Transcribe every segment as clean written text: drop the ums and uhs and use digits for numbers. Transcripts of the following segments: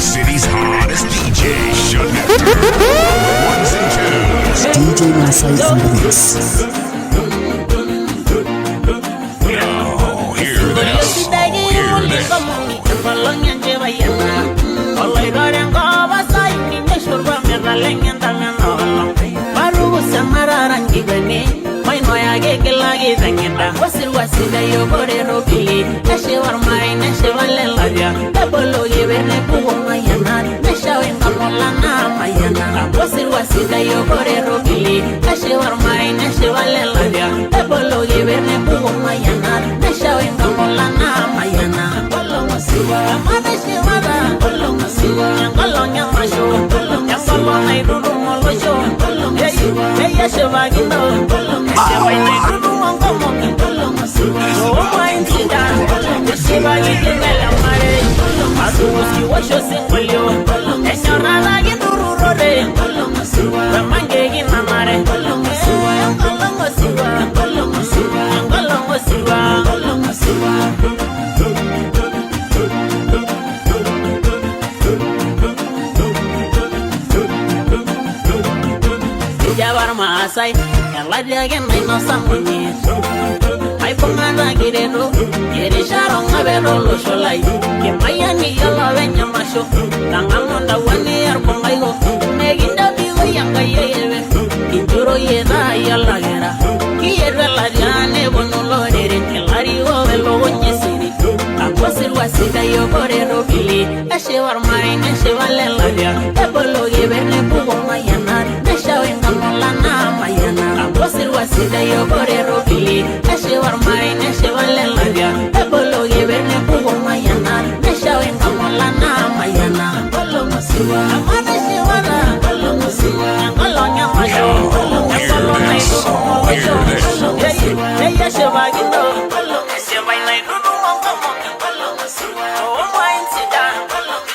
city's hottest DJ, Shunector. On the ones and twos. DJ Masai on the mix. Now, hear this. Hear this. Maasai, eladiake nainosa ng'onye. Maibung'ata kireto, kirisharo ng'apet olosho lai. Kimayian iyie olopeny emasho, tang'amu ntawuani erkung'aiko. Mekintabikoi Enkai ekepe, kinjuroyie taa iyie olakira. Kiyietu elatia neponu loreren, ilarikok elukuny esiri. Aku osirua sidai obore ropili, eshipa ormarei neshipa lelatia. Ebolo keper nepuku mayianat, neshau enkamola mayiana. Aku osirua sidai obore ropili, eshipa ormarei neshipa lelatia. Ebolo keper nepuku mayianat, neshau enkamola mayiana. Enkolong osirua, amateshipata. Enkolong osirua, enkolong emasho. Enkolong naitutum olosho. Eyeshipakino. Enkolong eshipai naitutum enkomom. Enkolong osirua, omaintsida. Enkolong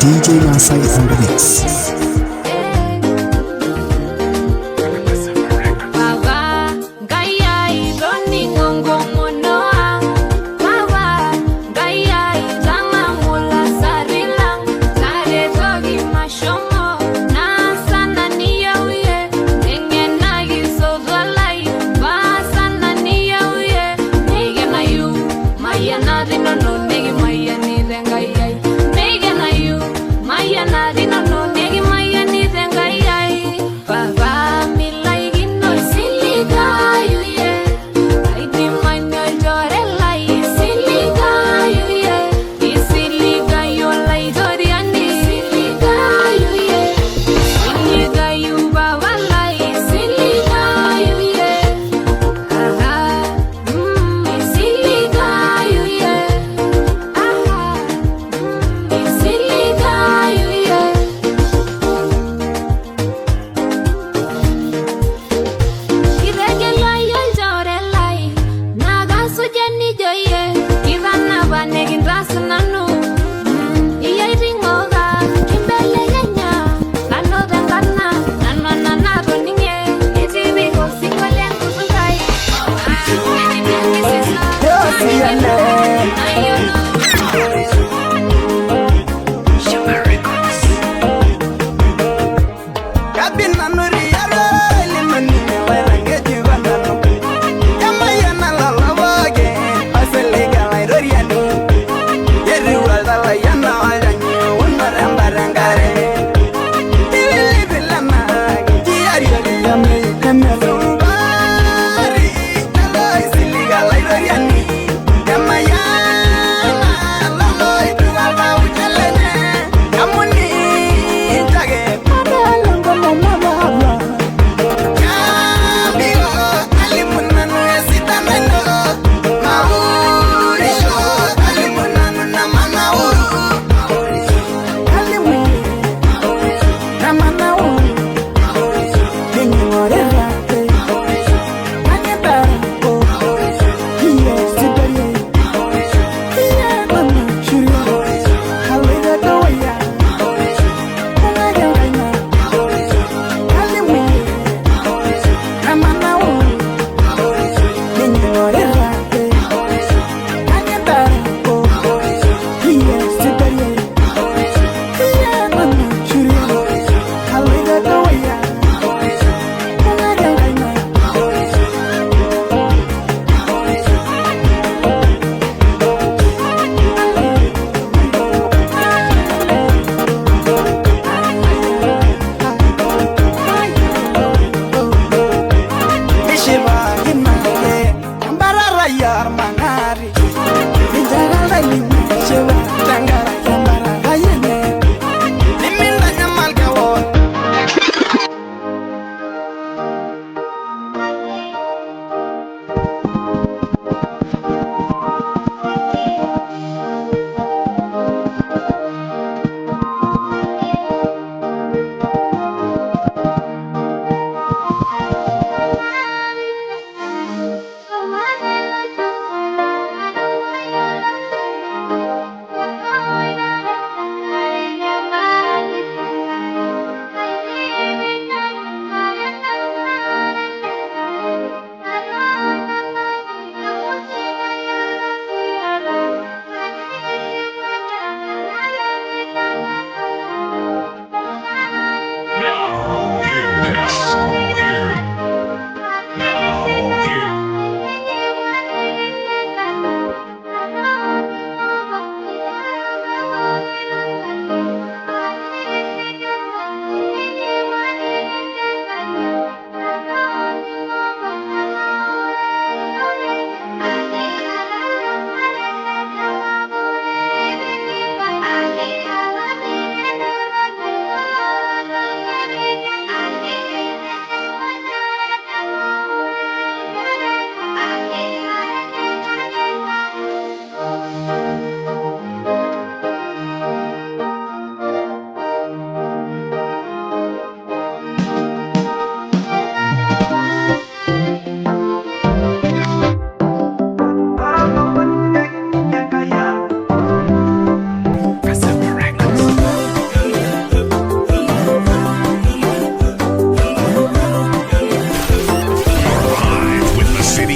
DJ Masai on the mix.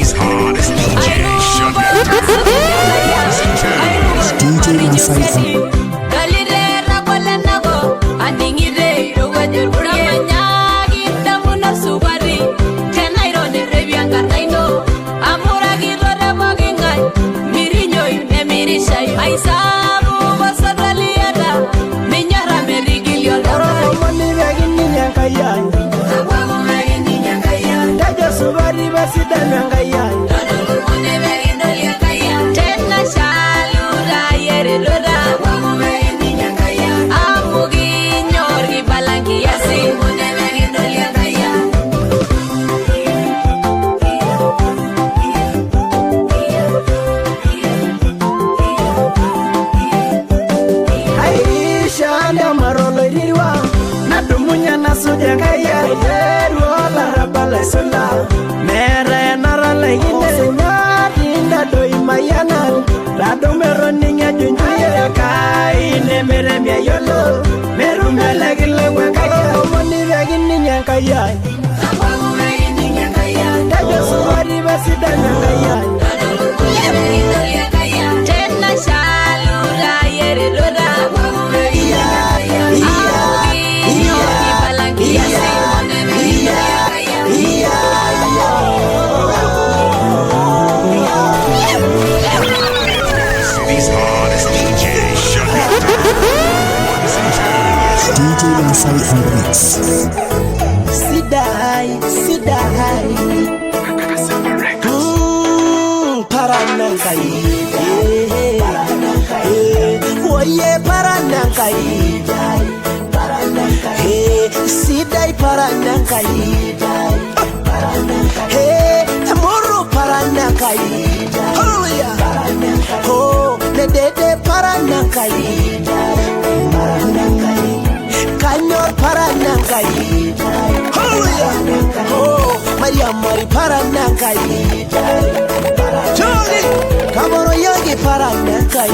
City's hottest DJ, Shunector. Ones and twos. DJ Masai on City's hottest DJ, Shunector. Ones and twos. DJ Masai on the mix. Sidai, sidai. Paranankai. Oye, paranankai. Sidai paranankai. Hey, moro paranankai. Hallelujah. Oh, dedede paranankai. Kanyor paranankai. Hallelujah. Oh, Maria Mari paranankai. Jolly, Kamoro yogi paranankai.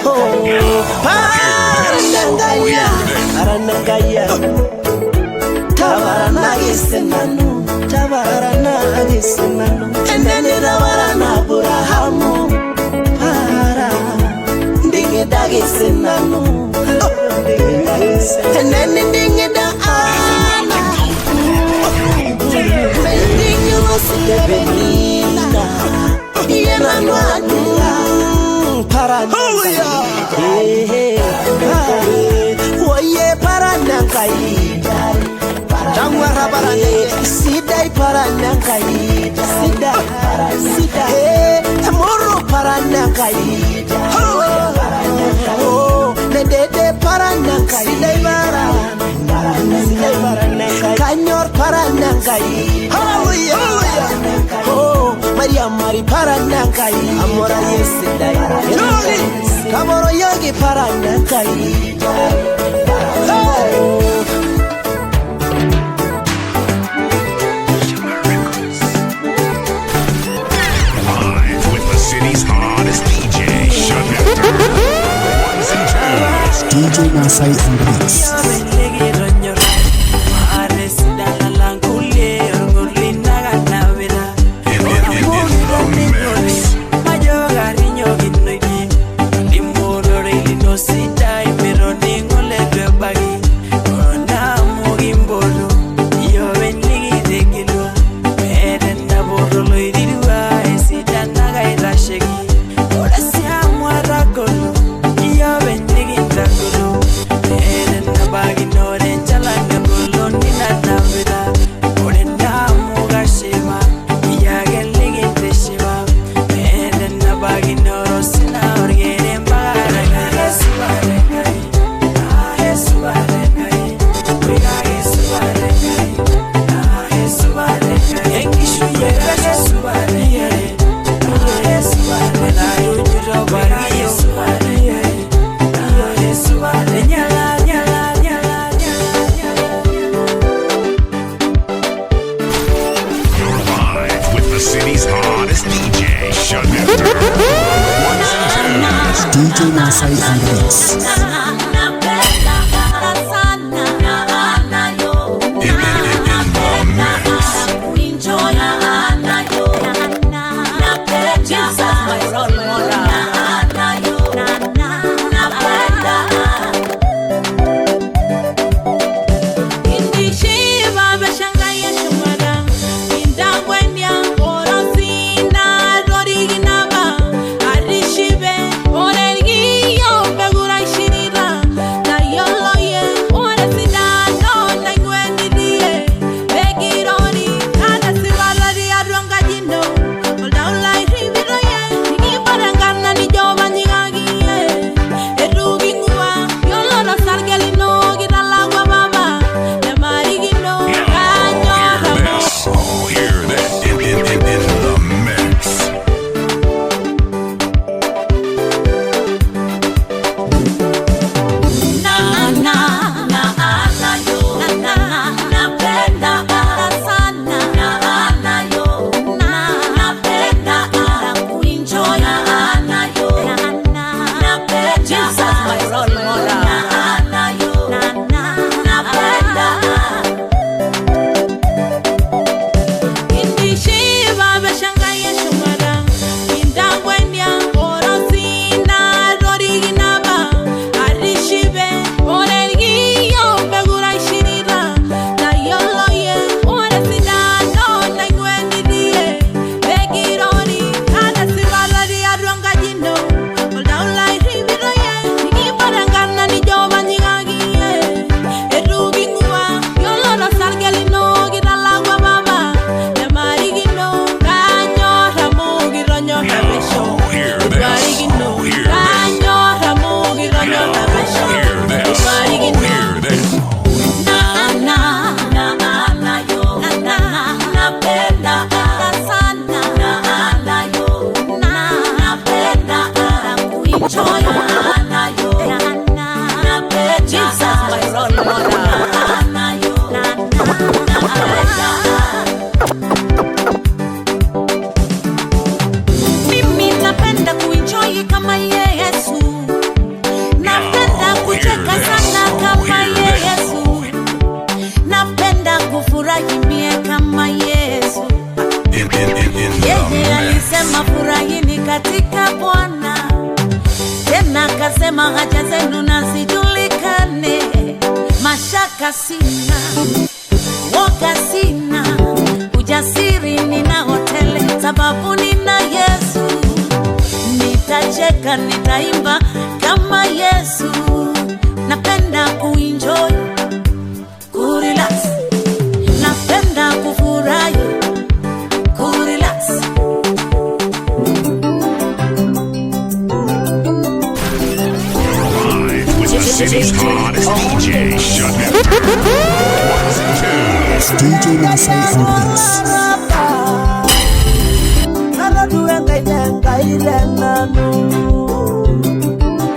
Oh, paranankai. Paranankai. Tabaranagisenanu, tabaranagisenanu. Enene tabarana Abrahamu. Para, ndingidagisenanu. Enene ndingida ana. Mendingi wasilebenina. Yena nwadula. Paranankai. Oye paranankai. Sidai paranankai. Sidai, sidai. Moro paranankai. Oh, dedede paranankai. Sidai paranankai. Kanyor paranankai. Hallelujah. Oh, Maria Mari paranankai. Amora yesidai. Kamoro yogi paranankai. Hey. Live with the city's hottest DJ, Shunector. Ones and twos. DJ Masai on the mix. In the mix. You're live with the city's hottest DJ, Shunector. Ones and twos. DJ Masai on the mix. In the mix. In the Yeye mix. alisema furahini katika Bwana, tena akasema haja zenu na zijulikane. Mashaka sina, woga sina, ujasiri ninao tele, sababu nina Yesu. Nitacheka, nitaimba kama Yesu. Napenda kuenjoy, kurelax, napenda kufurahi, kurelax. Live with the city's hottest DJ, Shunifter. Ones and twos. DJ Masai on the mix. Nalodua Enkai tenkai tenanu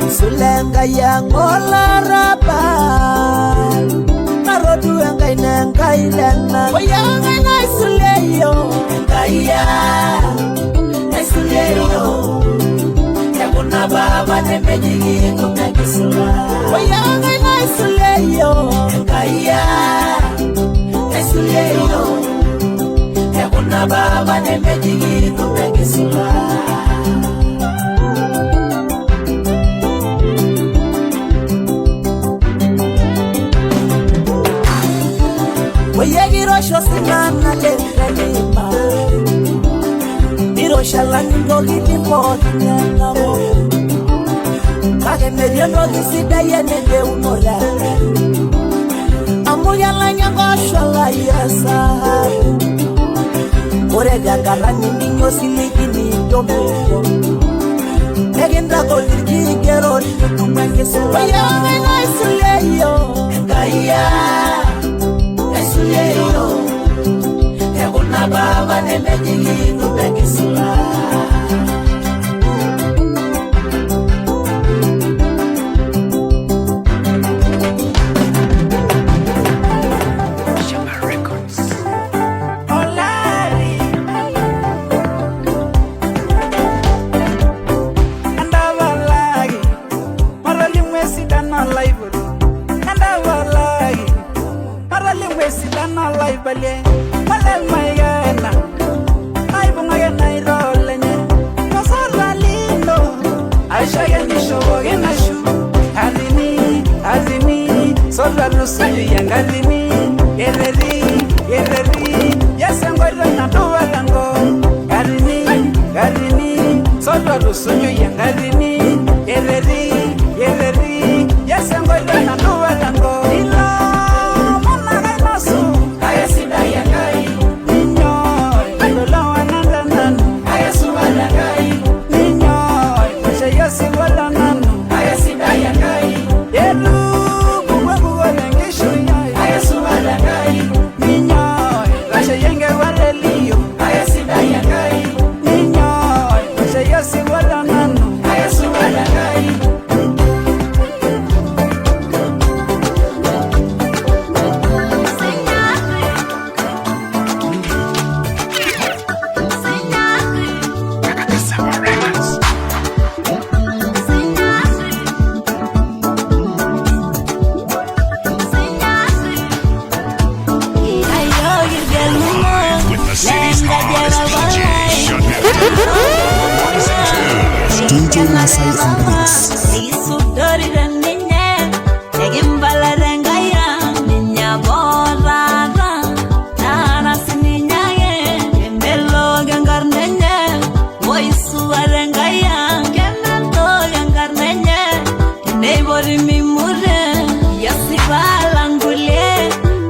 Isula Enkai ang olarrabal Narodua Enkai nenkai tenanu Oya Enkai naisuleyo Enkai naisuleyo Tekuna baba nemejikitum enkisula Oya Enkai naisuleyo Enkai naisuleyo Tekuna baba nemejikitum enkisula. Oye kirosho sinana tentenimba Iroshalani ntokitin pookin enkop Kake metii entoki sidai enaa eunore Amu kelanya enkoshola esahabu Ore tenkata nining osiligi nijo mewo Ekintagol irkigerot nitum enkisula Oye Enkai naisuleyo Enkai naisuleyo Tekuna baba nemejikitum enkisula. Olari Andavalagi Matolimu esidano olaipotu Andavalagi Matolimu esidano olaibalie Olemaikena Naibung'ake nairo lenye Osarua lino Aisho ake nishopoki nashu Katini, katini Sotua tusuju enkatini Kerreti, kerreti Yes enkoitoi nadupa tenkop Katini, katini Sotua tusuju enkatini Kerreti, kerreti Yes enkoitoi nadupa tenkop Ilomon ake ainosu Kake sidai Enkai Ninyo olowananda nanu Kake supat Enkai Ninyo oshayia osiwuo lenanu Kake sidai Enkai Etupukuo enkukuo tenkishui ai Kake supat Enkai Ninyo oshayia enkewarie elio Kake sidai Enkai Ninyo oshayia osiwuo lenanu Kake supat Enkai. Live with the city's hottest DJ, Shunifter. Ones and twos. DJ Masai on the mix. Isudorire ninye ekimbalare Enkai ang' ninye apa otaata naara sininye ake emelok enkarna enye oisuare Enkai ang' kemelok enkarna enye teneipoti mimute yasipa lang kulie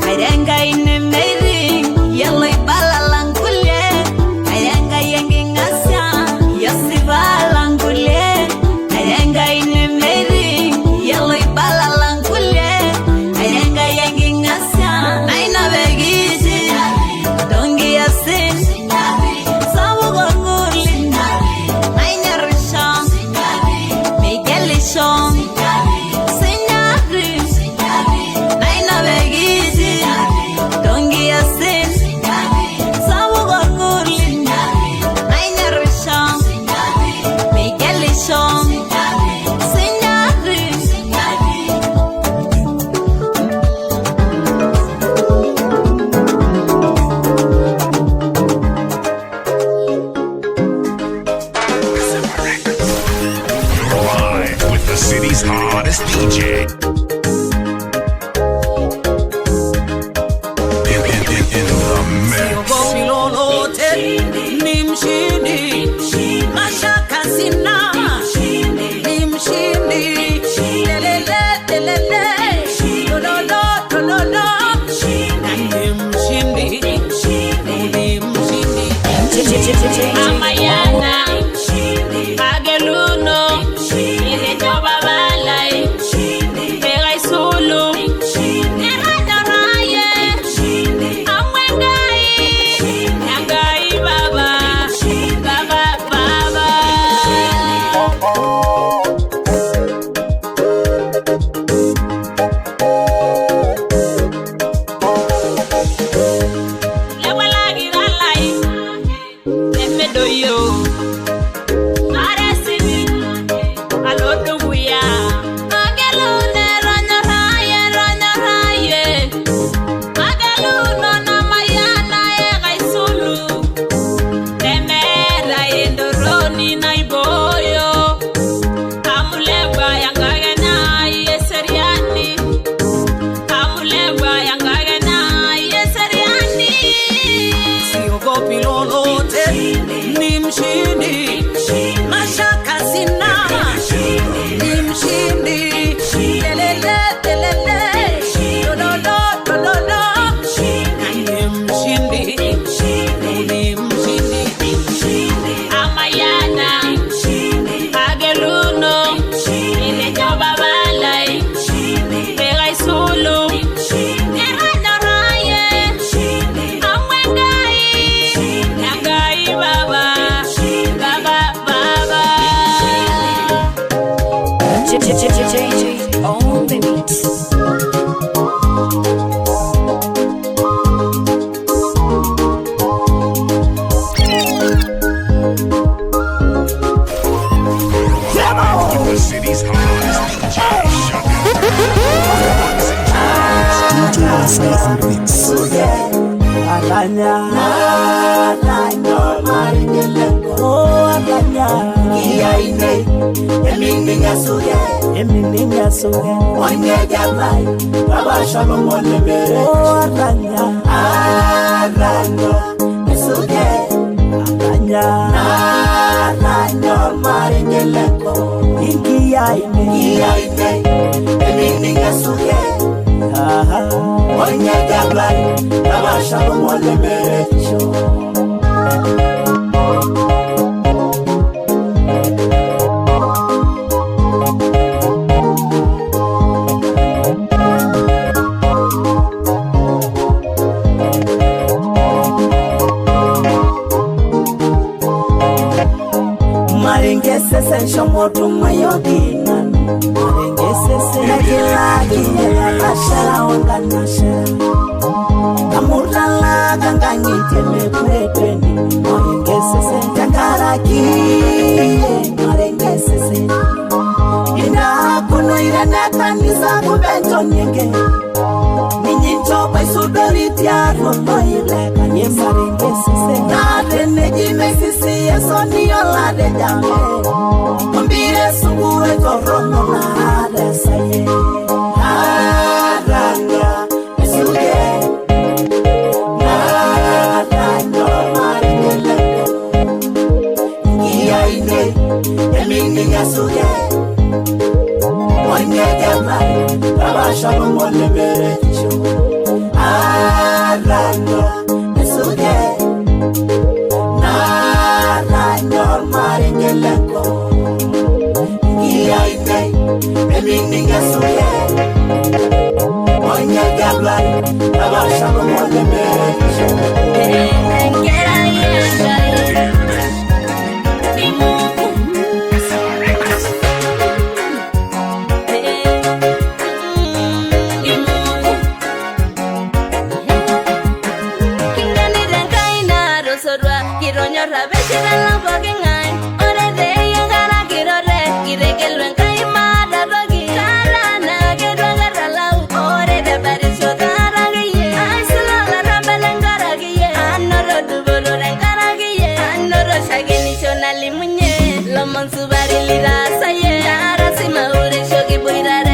kairo Enkai nemeiting yiolo ibala lang kulie kairo Enkai enking'asia yasipa lang kulie kairo Enkai. hottest DJ. In the mix. Siogopi lolote, ni mshindi. Mashaka sina, ni mshindi. Lelele, lelele, lololo, lololo. Ni mshindi, ni mshindi. Amayana, Ageluno, Irejo babalai, Pega isulu, Errañorraye, Amwengai, Yangai baba, baba baba. Lewalagiralai, Lemedoyo, Aresini, Aloduguya, Agelune ronyoraye, ronyoraye, Ageluno namayana egaisulu, Lemera endoroni naiboyo, Amulewa yangagena yeseriani, Amulewa yangagena yeseriani. Siogopi lolote, ni mshindi. Mashaka sina, ni mshindi. Lelele, lelele, lololo, lololo. Ni mshindi, ni mshindi. Amayana, Ageluno, Irejo babalai, Pega isulu, Errañorraye, Amwengai, Yangai baba, baba baba. JJJJ on the beat. With the city's hottest DJ. Shut DJ Masai on the mix. Aranya, oh Aranya, Kiaine, emininga suge, Onyejabai, Baba Shalom Olebere, oh Aranya, Aranya, Esuge, Aranya, Aranya, Maringeleko, Inkiaine, Kiaine, emininga suge, Onyejabai, Baba Shalom Olebere, Marengesese shomotumwayokinanu Marengesese nakilakiyelalashara onganashara Kamurala kanganyiteme kuretweni Marengesese tangarakiye Marengesese Inakunuire nekanisa kubentonyenge Ninyinchopa isudoritiaro loileka ye Marengesese Natenejimesisi esoniolade jame Ombire sugue torrono nadesaye Aranya esuge Naranya maringeleko Ngiyaine emininga suge Onyejabai Baba Shalom Oleberecho Aranya esuge Naranya maringeleko Ngiyaine emininga suge Onyejabai Baba Shalom Oleberecho Nalimunye, lomon subarili rasaye, arasi maure shogi buirare.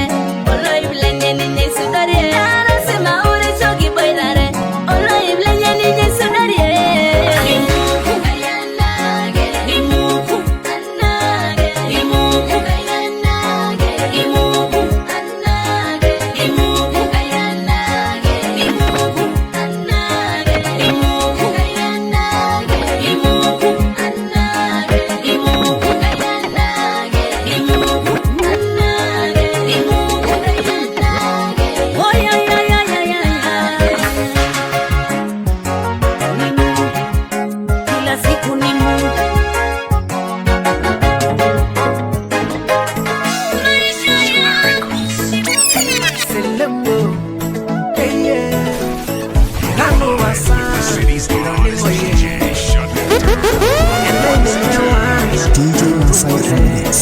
City's hottest DJ, Shunlifter. DJ Masai on the mix.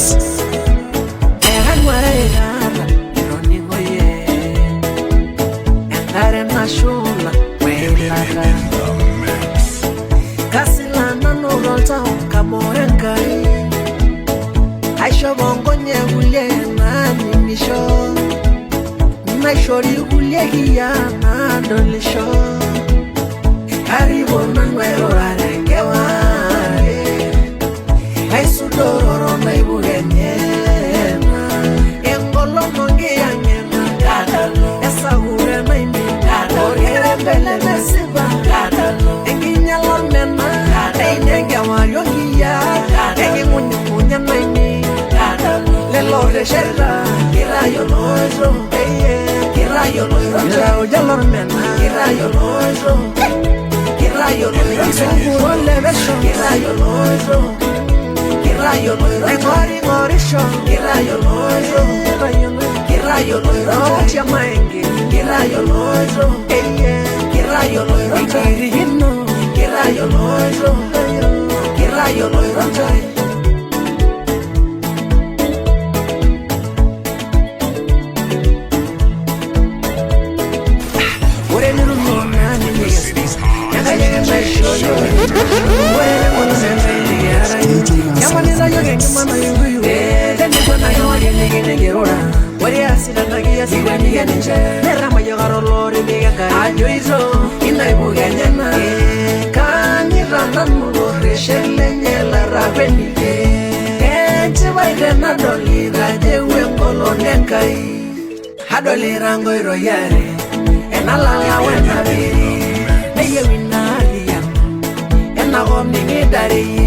In the mix. Karibu nanu airorare kewarie Aisudororo naibugenyena Engolong onkiyang'ena Esakure naimi Orkerembele nesipa Enkinyala ormena Eine enkewarie onkiyiaa Eking'unyung'unya naimi Lelo rresheta Kitayioloito Kitayioloito Ilauja lormena Kitayioloito Kitayioloito Kitayioloito Kitayioloito Aing'oring'orisho Kitayioloito Kitayioloito Otiamaenge Kitayioloito Kitayioloito Enkirikino Kitayioloito Kitayioloito. Ore The city's hottest DJ, Shunlifter. DJ Masai on the mix. Adolita nkoitoi are enalala wenabiri neyieu ina arriyiano enakop nikitareyie.